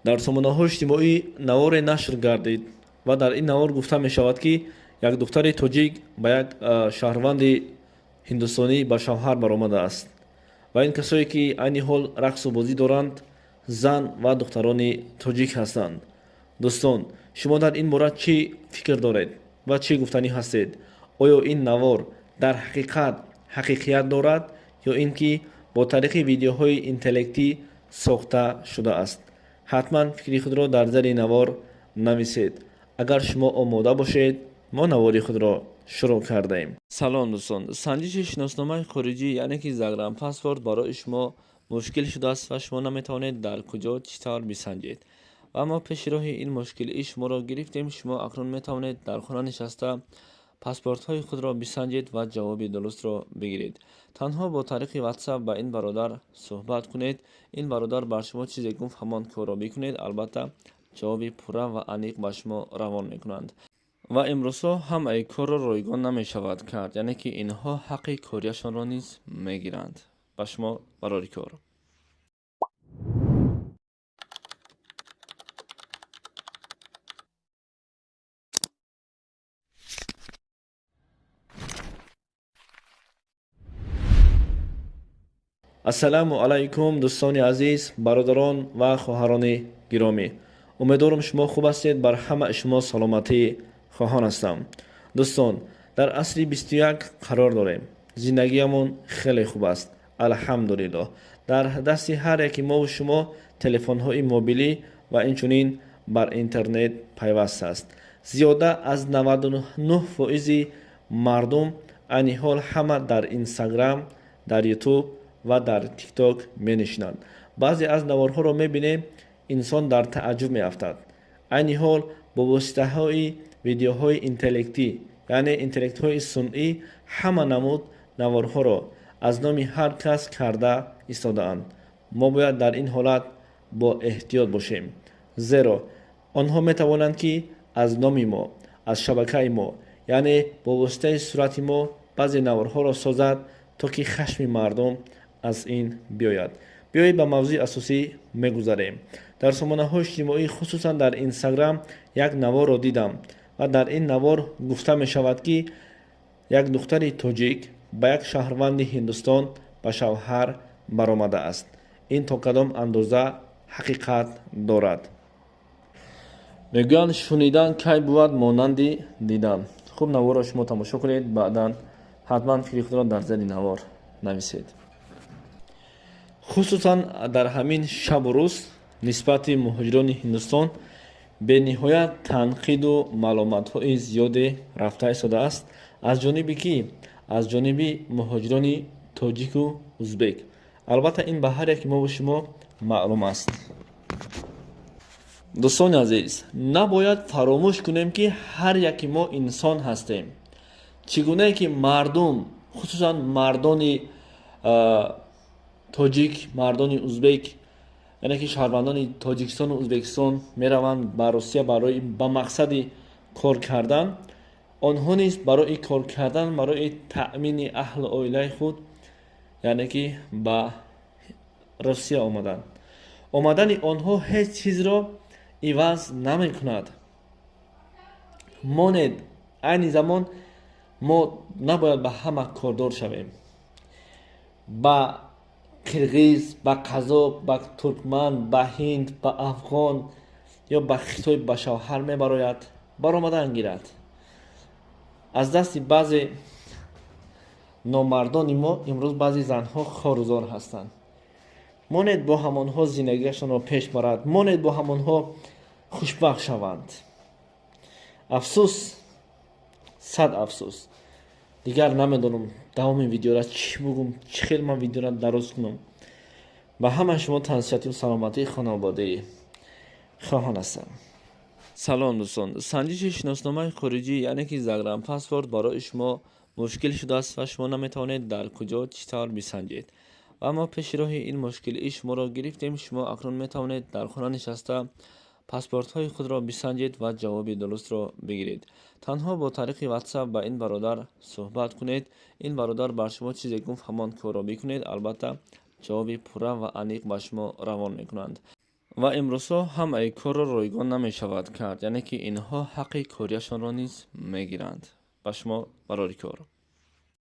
Дар сомонаҳои иҷтимоӣ наворе нашр гардид ва дар ин навор гуфта мешавад, ки як духтари тоҷик ба як шаҳрванди ҳиндустонӣ ба шавҳар баромадааст ва ин касое, ки айни ҳол рақсу бозӣ доранд, зан ва духтарони тоҷик ҳастанд. Дӯстон, шумо дар ин бора чӣ фикр доред ва чӣ гуфтанӣ ҳастед? Оё ин навор дар ҳақиқат ҳақиқият дорад ё ин ки бо тариқи видеоҳои интеллектӣ сохта шудааст? Ҳатман фикри худро дар зери навор нависед. Агар шумо омода бошед, мо навори худро шурӯъ кардаем. Салом, дӯстон! Санҷиши шиносномаи хориҷӣ, яъне ки загранпаспорт, барои шумо мушкил шудааст ва шумо наметавонед дар куҷо, чӣ тавр бисанҷед. Ва мо пеши роҳи ин мушкилии шуморо гирифтем. Шумо акнун метавонед дар хона нишаста паспортҳои худро бисанҷед ва ҷавоби дурустро бигиред. Танҳо бо тариқи WhatsApp ба ин бародар суҳбат кунед. Ин бародар бар шумо чизе гуфт, ҳамон корро бикунед, албатта ҷавоби пурра ва аниқ ба шумо равон мекунанд. Ва имрӯзҳо ҳамаи корро ройгон намешавад кард, яъне ки инҳо ҳаққи кориашонро низ мегиранд. Ба шумо барори кор. Ассалому алайкум, дӯстони азиз, бародарон ва хоҳарони гиромӣ! Умедворам, шумо хуб ҳастед. Бар ҳамаи шумо саломатӣ хоҳон ҳастам. Дӯстон, дар асри 21 қарор дорем. Зиндагиямон хеле хуб аст, алҳамдулиллоҳ. Дар дасти ҳар яки мову шумо телефонҳои мобилӣ ва инчунин бар интернет пайваст аст. Зиёда аз 99 фоизи мардум айни ҳол ҳама дар Инстаграм, дар Ютуб ва дар Тикток менишинанд. Баъзе аз наворҳоро мебинем, инсон дар тааҷҷуб меафтад. Айни ҳол бо воситаҳои видеоҳои интеллектӣ, яъне интеллектҳои сунъӣ, ҳама намуд наворҳоро аз номи ҳар кас карда истодаанд. Мо бояд дар ин ҳолат бо эҳтиёт бошем, зеро онҳо метавонанд, ки аз номи мо, аз шабакаи мо, яъне бо воситаи сурати мо баъзе наворҳоро созад, то ки хашми мардум аз ин биёяд. Биёед, ба мавзӯи асосӣ мегузарем. Дар сомонаҳои иҷтимоӣ, хусусан дар Инстаграм, як наворро дидам ва дар ин навор гуфта мешавад, ки як духтари тоҷик ба як шаҳрванди Ҳиндустон ба шавҳар баромадааст. Ин то кадом андоза ҳақиқат дорад? Мегӯянд, шунидан кай бувад монанди дидан. Хуб, наворро шумо тамошо кунед, баъдан ҳатман фикри худро дар зери навор нависед. Хусусан дар ҳамин шабу рӯз нисбати муҳоҷирони Ҳиндустон бениҳоят танқиду маълуматҳои зиёде рафта истодааст. Аз ҷониби кӣ? Аз ҷониби муҳоҷирони тоҷику узбек. Албатта, ин ба ҳар яки мову шумо маълум аст. Дӯстони азиз, набояд фаромӯш кунем, ки ҳар яки мо инсон ҳастем. Чӣ гунае ки мардум, хусусан мардони тоҷик, мардони узбек, яъне ки шаҳрвандони Тоҷикистону Узбекистон мераванд ба Русия барои ба мақсади кор кардан, онҳо низ барои кор кардан, барои таъмини аҳлу оилаи худ, яъне ки ба Русия омаданд. Омадани онҳо ҳеҷ чизро иваз намекунад. Монед, айни замон мо набояд ба ҳама кордор шавем. Ба қирғиз, ба қазоқ, ба туркман, ба ҳинд, ба афғон ё ба Хитой ба шавҳар мебарояд, баромадан гирад. Аз дасти баъзе номардони мо имрӯз баъзе занҳо хорузор ҳастанд. Монед, бо ҳамонҳо зиндагиашонро пеш барад, монед, бо ҳамонҳо хушбахт шаванд. Афсӯс, сад афсӯс! Дигар намедонам давоми видеора чӣ бугум, чӣ хел ман видеора дароз кунам. Ба ҳамаи шумо тансиҳатию саломатии хонаводаӣ хоҳон ҳастам. Салом, дӯстон! Санҷиши шиносномаи хориҷӣ, яъне ки загранпаспорт, барои шумо мушкил шудааст ва шумо наметавонед дар куҷо, чӣ тавр бисанҷед. Ва мо пеши роҳи ин мушкилии шуморо гирифтем. Шумо акнун метавонед дар хона нишаста паспортҳои худро бисанҷед ва ҷавоби дурустро бигиред. Танҳо бо тариқи WhatsApp ба ин бародар суҳбат кунед. Ин бародар бар шумо чизе гуфт, ҳамон корро бикунед, албатта ҷавоби пурра ва аниқ ба шумо равон мекунанд. Ва имрӯзҳо ҳамаи корро ройгон намешавад кард, яъне ки инҳо ҳаққи кориашонро низ мегиранд. Ба шумо барори кор.